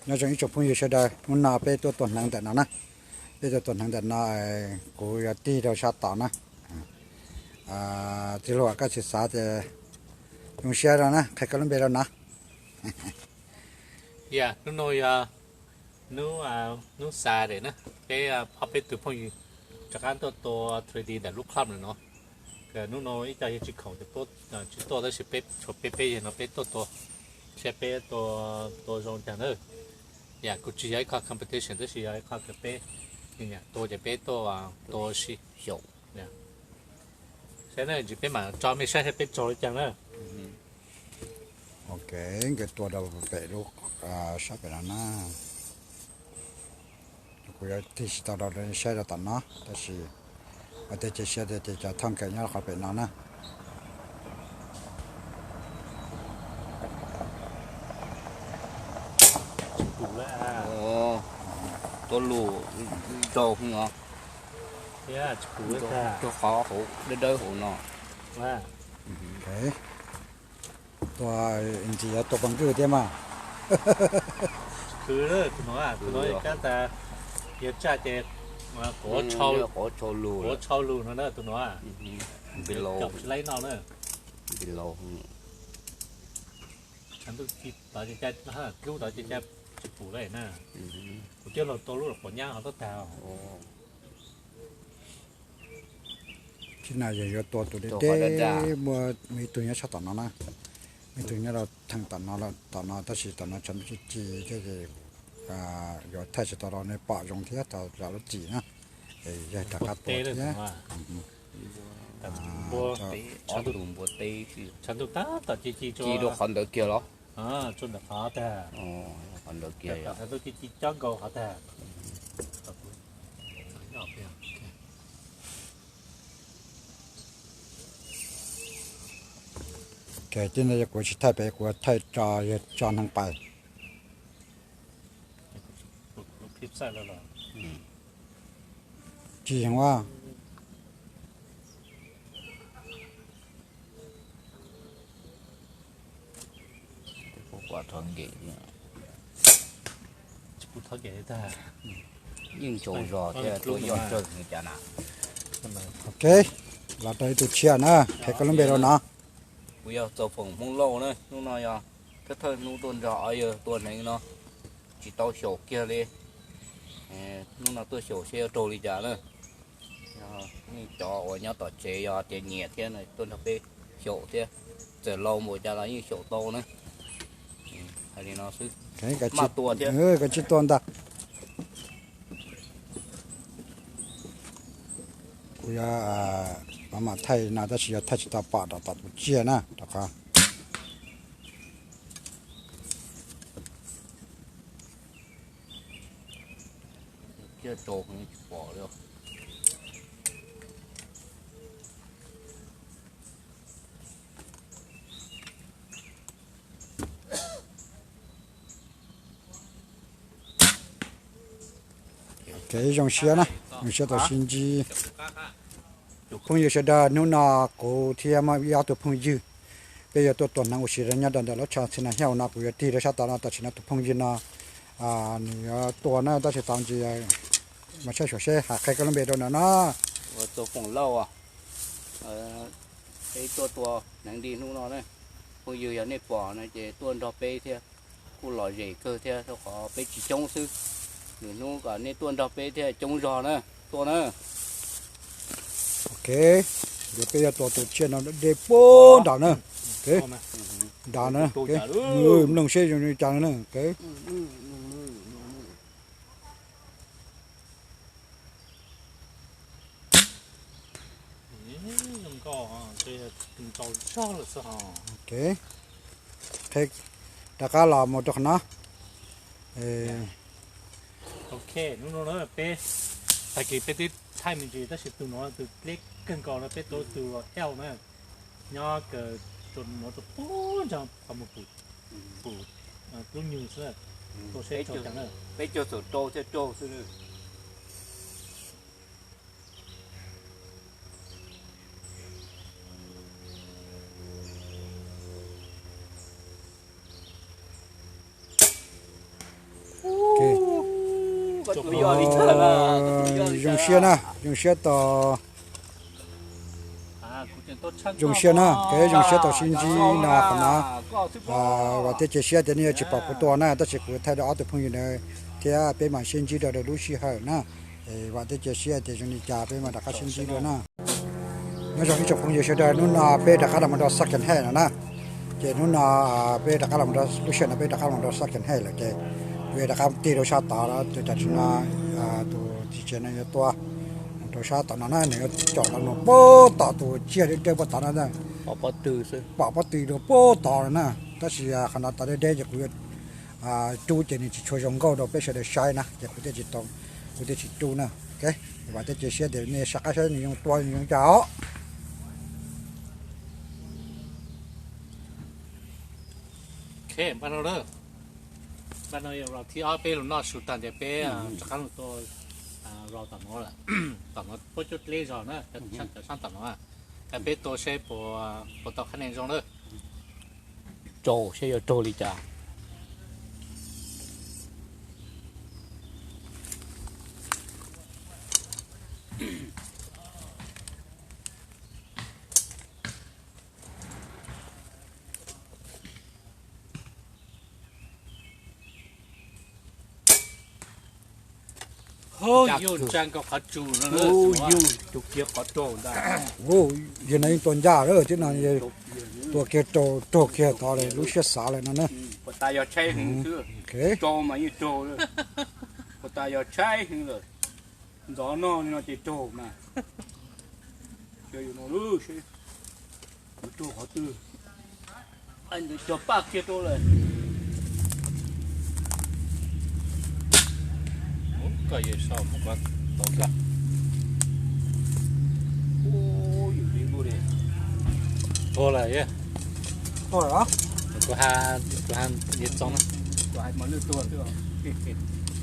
Nyob zoo ib tsoom phooj ywg sawv daws, hnub no peb tuaj tua hneev ntawm no na. Peb tuaj tua hneev ntawm no, kuv yuav tig rau sab tod na. Tij laug, koj tsis xav ces zoo siab rau na, qhia koj lub npe rau no. Hnub no yog hnub, hnub Saturday na, peb ob peb tug phooj ywg rov qab tuaj tua three D ntawm lub club ntawm no. Hnub no ib co yawg tsis khoom ces tsis tuaj, tab sis peb tshuav peb peb yawg no peb tuaj tua, saib peb tua zoo cas na. Yam kuj tsis yog ib qho competition tab sis yog ib qho kws peb nyiam tua ces peb tuaj tua ua si. Saib na, ntsis peb mam tso mej saib saib peb tsaug li cas na. Ok, nkawd tua rau pem lub sab pem no na. Kuv yuav tig tsis tau rau saib rau tom no, tab sis ua tej cia siab tias ces cov thauj nkawm nyob qhov pem no na. Tua lus rau os, rau qhov hauv dawb dawb hauv no. Tua ntxiv yuav tua pov nkwj thiab mas. Tus no, tus no kab tas yog tsaj ces quav tshau lus no na tus no. Npi laus, npi laus. Tshav ntuj ci tod ces ca, dlub tod ces ca tsis pum lawm na. Kuv coj los tua lub los quav nyab ho tuaj tag. Tib no yog yuav tua tus deb deb, muaj ib tug nyob sab tom no na, ib tug nyob rau theem tom no, tom no tab sis tom no tshav ntuj ci ci thiab ces yuav thaij tsis tau rau nej pom zoo thiab tau zam lub txim na. Es yog rov qab tua thiab. Tshav ntuj tab tom ci ci rau qhov ntawd kiag los? Rau ntawm qhov tag. Qhov ntawd kiag, tshav ntuj ci ci cob nkaus qhov tag. Ces tib no yog kuv tsis thaij pem, kuv thaij tso, yog tso hneev pais. Tsis heev ua. Yeej tsaus zog thiab tuaj yog tsawg heev cas na. Ok, los rau ib tug tshiab na, qhia koj lub npe rau no. Kuv yog Txaus Foom Hmoob Lauj na, hnub no yog thawj thawj hnub tuaj nrog ob yawg tua hneev no, tsis tau xyaum kiag li. Hnub no tuaj xyaum seb yuav raug li cas na. Nej cov uas nyob tom tsev yog tias nyiam thiab tuaj nrog peb xyaum thiab, txawm laus npaum cas los yeej xyaum tau na. Hais li no xwb, maj tua thiab. Koj tsij tua ntag. Kuv yuav mam thaij no tab sis yog thaij tsis tau pom rau tom tus tsiaj na, rau qhov Ok, zoo siab na, zoo siab tau sib ntsib. Phooj ywg sawv daws, hnub no kuv thiab muaj ib ob tug phooj ywg, peb yuav tuaj tua hneev ua si rau nyob rau ntawm lub tshav txhia na. Hnub no kuv yuav tig rau sab tod no, tam sim no tus phooj ywg no nws yuav tua na, tab sis tau ntsis mas saib xyuas seb hais qhia koj lub npe rau ntawm no. Ua Txaus Foom Lauj, peb tuaj tua hneev li hnub no na. Phooj ywg yog nej pom no ces tuaj nrog peb thiab, kuj lom zem kawg thiab, rau qhov peb tsis coob xwb. Lwm hnub kom nej tuaj nrog peb thiaj coob zog na, tuaj na. Ok, yuav peb yuav tua tus tsiaj no deb puag nram na. Nram na, mloog seb zoo li cas na. Rov qab los mus rau qhov no. Ok, hnub no peb, tag kis peb twb thaij me ntsis tab sis tus no tus deb kawg nkaus no peb tua tus L na, nyob rau no rau puag ntsa qhov mus pum lub nyuag xwb, tua seb raug cas na. Peb caug txaum rau thiaj raug xwb. Zoo siab na, zoo siab tau, zoo siab na, kev zoo siab tau sib ntsib no qhov no. Vam thiab cia siab tias nej yuav tsis pom kuv tua na, tab sis kuv thaij rau ob tug phooj ywg na, thiab peb mam sib ntsib dua rau lub sij hawm na. Vam thiab cia siab tias zoo li cas peb mam rov qab sib ntsib dua na. Nyob zoo ib tsoom phooj ywg sawv daws, hnub no peb rov qab los mus rau Second Hand no na. Ces hnub no peb rov qab los mus rau, lub sij hawm no peb rov qab los mus rau Second Hand lawm ces kuv yuav rov qab tig rau sab tod, tus tsev no yuav tua rau sab tod no na, nws yuav caum los mus puag tom tus tsiaj dawb dawb puag tod no, pom pob tw rau puag tod no na. Tab sis qhov no tod deb deb ces kuv rub ces nws tsis tshua zoo nkauj rau peb sawv daws saib na, ces kuv thiaj tsis tau, kuv thiaj tsis rub na. Vam thiab cia siab tias nej sab qab saib nws zoo tua nws zoo cas os. Npaj no, npaj no yog round thib ob, peb los noj su tag ntias peb rov qab los tua round tom no, tom no puab cov dleb zog na, cov sab tom no, peb tua seb puas tau qhab nees zoo na. Raug seb yuav raug li cas. Yog no yeej tua ncaj lawm, tib no tua kiag raug, raug kiag tod li lub siab xav lawm no na. Puas tas yog tshaib heev xwb, raug mas yeej raug, puas tas yog tshaib heev lawm, ntxov noj li no ces raug mas. Raug qhov twg, ntawd cog paj kiag rau lawm. Koj yawg sau mus koj tau koj. Tua lawm, kuv ha, kuv ha yawg txoos na.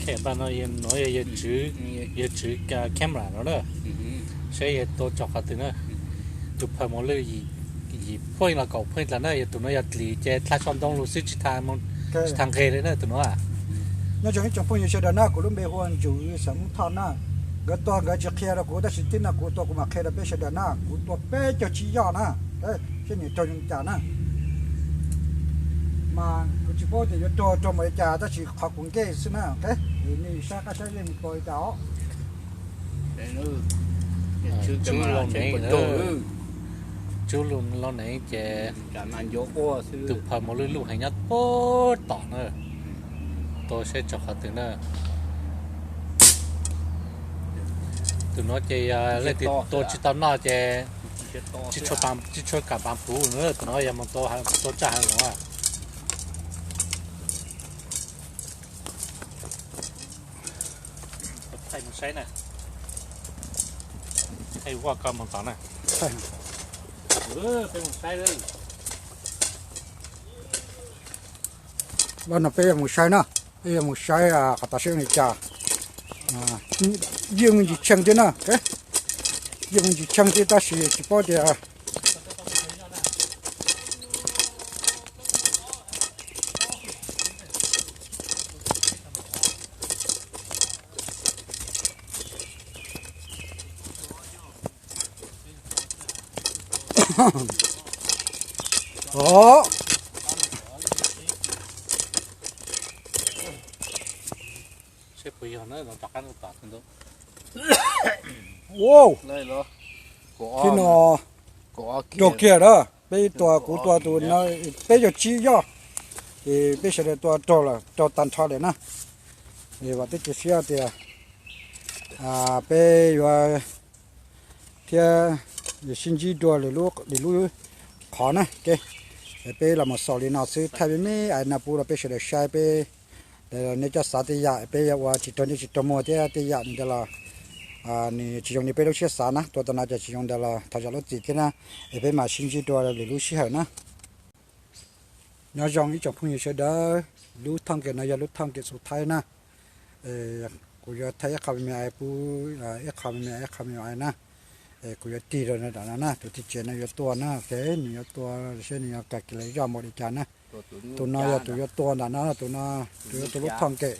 Khe npaj no nuav yog yawg tswv camera no na, saib yawg tua raug qhov twg na. Tus phaws mos lwj yim pheej los kaum pheej dlaws na, yog tus nuav yog dlim ces dlha tso ntoo lug xwb tsis tas nqeg li na tus nuav. Nyob zoo ib tsoom phooj ywg sawv daws na, kuv lub npe hu ua Ntsum xeem Hmoob Thoj na. Nkawd tua nkawd tsis qhia rau kuv tab sis tib no kuv tua kuv mam qhia rau peb sawv daws na, kuv tua peb caug tsib yoj na, saib nws raug zoo cas na. Mas kuv tsis paub tias yuav raug raug npaum li cas tab sis qhov kuv nkej xwb na, nej saib qab saib yeej mus tua li cas os. Tswb loo neev, tswb loo neev ces tus phaws mos lwj luj heev nyob puag tom na. Tua saib raug qhov twg na. Tus nuav ces yog leej twg tua tsis tau noj ces tsis tshua kam pav puv na, tus nuav yog mus tua tsaj heev no. Thaij mus saib na, thaij ua koj mus tod na. Peb mus saib, no peb yuav mus saib na, peb yuav mus saib qhov tod seb zoo li cas. Yeej me ntsis tsheej thiab na, yeej me ntsis tsheej thiab tab sis tsis paub tias Tib no raug kiag na, peb tua, kuv tua tus no peb caug tsib yoj, ces peb sawv daws tua raug lawm, raug tag nrho lawm na. Vam thiab cia siab tias peb yuav thiab sib ntsib dua lwm lub qhov na. Peb los mus xaus li no xwb, thaij me me no pub rau peb sawv daws saib, peb nej coj xav tej yam peb yuav ua tsis raug ntsej tsis raug muag thiab tej yam ntawd los nws tsis zoo li peb lub siab xav na, tua tau no ces tsis zoo ntawd los thov zam lub txim thiab na, es peb mam sib ntsib dua lwm lub sij hawm na. Nyob zoo ib tsoom phooj ywg sawv daws, lub thooj kem no yog lub thooj kem xu thaib na. Kuv yuav thaij ib qho me me pub, ib qho me me ib qho me me na. Kuv yuav tig rau nram no na, tus thij tsev no yuav tua na, nws yuav tua seb nws yuav kag kiag lawv zoj npaum li cas na. Tus no yog tus yuav tua nram no, tus no tus yuav tua lub thooj kem.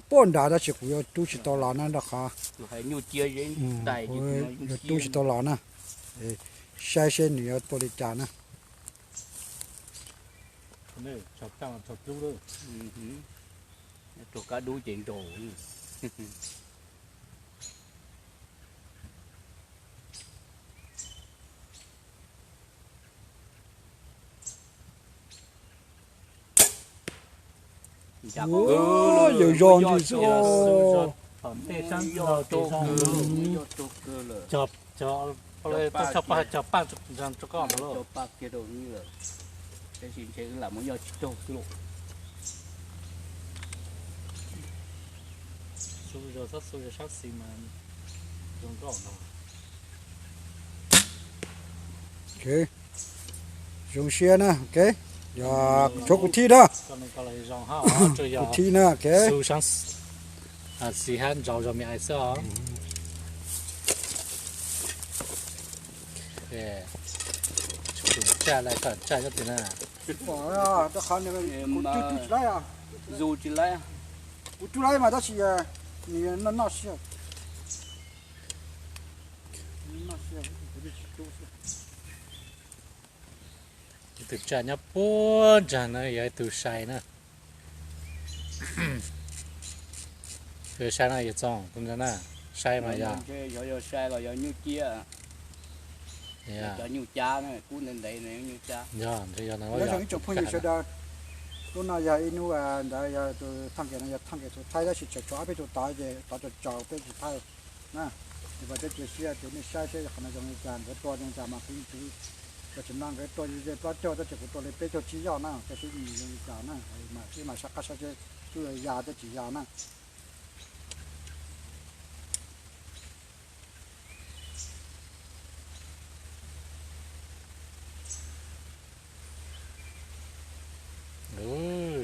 Puag nrad tab sis kuv yuav rub tsis tau los na rau qhov, kuv yuav rub tsis tau los na. Saib seb nws yuav tua li cas na. Yawg zog ntsis xwb os. Cog paj rau koj mas lauj. Tab sis ntshe lam mus yog tsis raug xwb lauj. Xu zog txhob xu zog sab xis mas zoo nkauj no. Zoo siab na, ok. Yog tshuav kuv thib na. Kuv thib na, ok. Xu sab xis hab ntsau zog me ais xwb os. Tsaj lawm koj tsaj nyob twg na? Rau qhov nws, kuv rub tsis laib, kuv rub laib mas tab sis nws noj noj siab. Ib tug tsaj nyob puag nrag no yog ib tug sai na. Sai no yog txoos na, sai mas yog, yog sai los yog nyuj ciab. Cov nyuj cab, kub ntev ntev, nyuj cab. Nyob zoo ib tsoom phooj ywg sawv daws, lub no yog ib hnub ntawd yog tus thaj kev no yog thaj kev tus thaij tab sis tseem tshuav ob peb tug tod ces tod tsaus tsaus peb tsis thaij na. Es vam thiab cia siab tias nej saib seb qhov no zoo li cas, nkawd tua zoo li cas mas kuv tsis, tsis no nkawd tua ze plaub caug tab sis kuv tua li peb caug tsib yoj na, saib seb zoo li cas na. Mas wb mam sab qab saib seb twb ya thiab tsis ya na.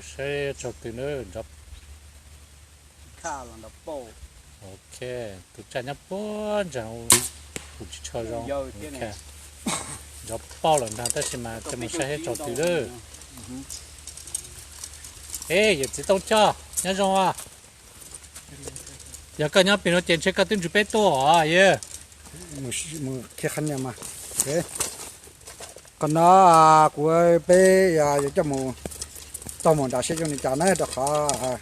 Saib tsaug twg na. Ok, tus tsaj nyob puag nrag, kuv tsis tshua zoo. Nrov pauj lawm ntag tab sis mas coj mus saib seb tsaug twg lawm. Ej, yawm txiv Tooj Coj, nyob zoo os. Yog koj nyob pem no ces ntshe koj twb nrug peb tuaj os yawg. Qhov no kuv peb yuav coj mus tau mus nram seb zoo li cas na rau qhov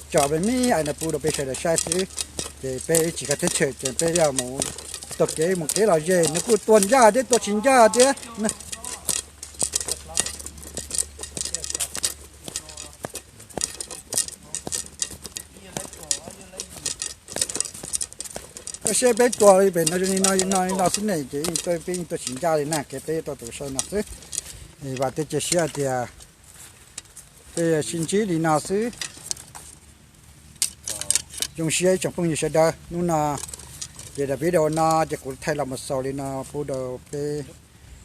tso peb me ais no pub rau peb sawv daws saib xwb. Ces peb tsis kho teb chaws ces peb yuav mus taug kev mus kev los ze nws kuj tua ncaj thiab tua tsis ncaj thiab. Koj saib peb tua li pem no zoo li no li no xwb ne ces peb yeej tua tsis ncaj li na, kev peb tau tus sai no xwb. Vam thiab cia siab tias peb sib ntsib li no xwb. Zoo siab ib tsoom phooj ywg sawv daws, hnub no ces daim video no ces kuv thaij los mus xaus li no pub rau peb,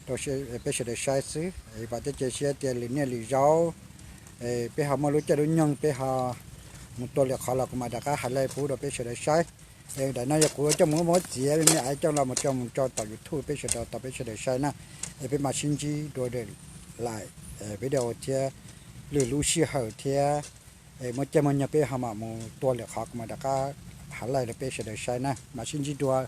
rau peb sawv daws saib xwb. Vam thiab cia siab tias lwm niaj lwm zaus peb ho muaj lub caij lub nyoog peb ho mus tua lwm qhov los kuv mam rov qab hais laij pub rau peb sawv daws saib. Daim no yog kuv coj mus muab txiav me me ais coj los mus coj mus tso tom YouTube peb sawv daws, tau peb sawv daws saib na. Es peb mam sib ntsib dua lwm video thiab, lwm lub sij hawm thiab, muaj caij muaj nyoog peb ho mam mus tua lwm qhov kuv mam rov qab hais laij rau peb sawv daws saib na. Mam sib ntsib dua.